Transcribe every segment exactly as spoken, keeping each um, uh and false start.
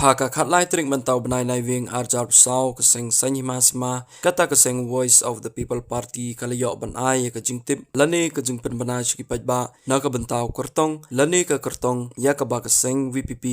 Ha ka khatlai tarik mynta u bnai Naiwieng arhajar arphew saw, ka seng Saiñ Hima Sima, kata ka seng Voice of the People Party, ka la ïoh ban ai ïa ka jingtip lane ka jingpynbna sha ki paidbah na ka bynta u kyrtong lane ka kyrtong ïa kaba ka seng V P P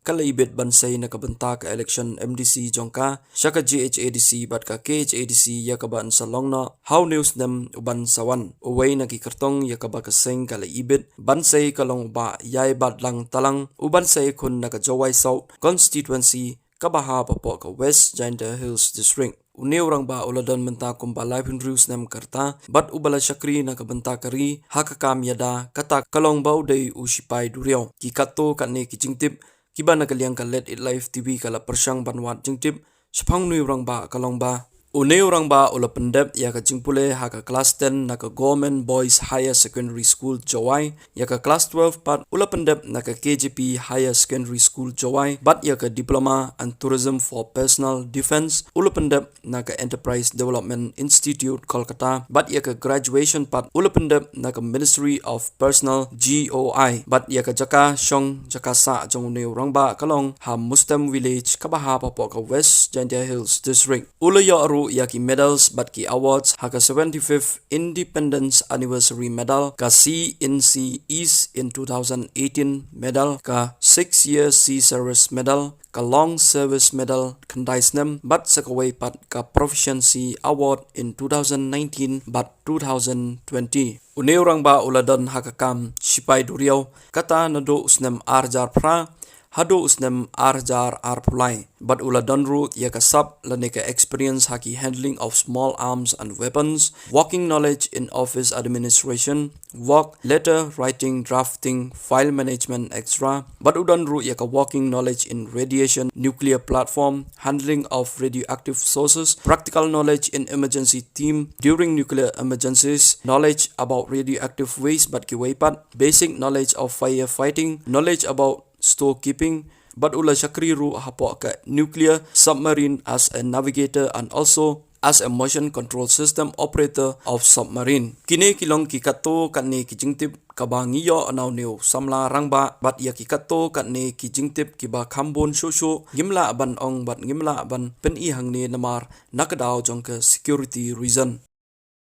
ka la ibit ban sei na ka bynta ka election M D C jong ka sha ka G H A D C bad ka K H A D C, ïa kaba yn sa long noh ha une u snem uban sa wan. Uwei na ki kyrtong ïa kaba ka seng ka la ibit ban sei ka long u Bah Ïaibadlang Talang, uban sa ïakhun na ka Jowai South constituency, kaba hap hapoh ka West Jaintia Hills District. Une u rangbah u la don mynta kumba laiphew hynriew snem ka rta bad uba la shakri na ka bynta ka ri ha ka kam ïada, kata ka long ba u dei u shipai duriaw. Ki katto katne ki jingtip kiba na ka liang ka Let It Live T V ka la pyrshang ban wad jingtip shaphang une u rangbah ka long ba une u rangbah u la pyndep ïa ka jingpule ha ka klas ten na ka Government Boys Higher Secondary School Jowai, ïa ka klas twelve pat u la pyndep na ka K J P Higher Secondary School Jowai, bad ïa ka Diploma and Tourism for Personal Defence u la pyndep na ka Enterprise Development Institute Kolkata, bad ïa ka graduation pat u la pyndep na ka Ministry of Personal, G O I, bad ïa ka jaka shong jaka sah jong une u rangbah ka long ha Mustem Village, kaba hap hapoh ka West Jaintia Hills District. U la ïoh ruh ïa ki medals bad ki awards ha ka seventy-fifth Independence Anniversary Medal, ka C N C East in two thousand eighteen Medal, ka Six Year Sea Service Medal, ka Long Service Medal khyndai snem, bad sa kawei pat ka Proficiency Award in two thousand nineteen bad two thousand twenty. Une u rangbah u la don ha ka kam shipai duriaw kata naduh u snem arhajar phra haduh u snem arhajar arphew lai, bad u la don ruh ïa ka sap lane ka experience ha ki handling of small arms and weapons, working knowledge in office administration, work, letter writing, drafting, file management, et cetera. Bad u don ruh ïa ka working knowledge in radiation nuclear platform, handling of radioactive sources, practical knowledge in emergency team during nuclear emergencies, knowledge about radioactive waste bad kiwei pat, basic knowledge of firefighting, knowledge about storekeeping, bad u la shakri ruh hapoh ka nuclear submarine as a navigator and also as a motion control system operator of submarine. Kine ki long ki katto katne ki jingtip kaba ngi ïoh na une u samla rangbah, bad ïa ki katto katne ki jingtip kiba kham bun shuh shuh ngim lah ban ong bad ngim lah ban pyni hangne namar na ka daw jong ka security reason.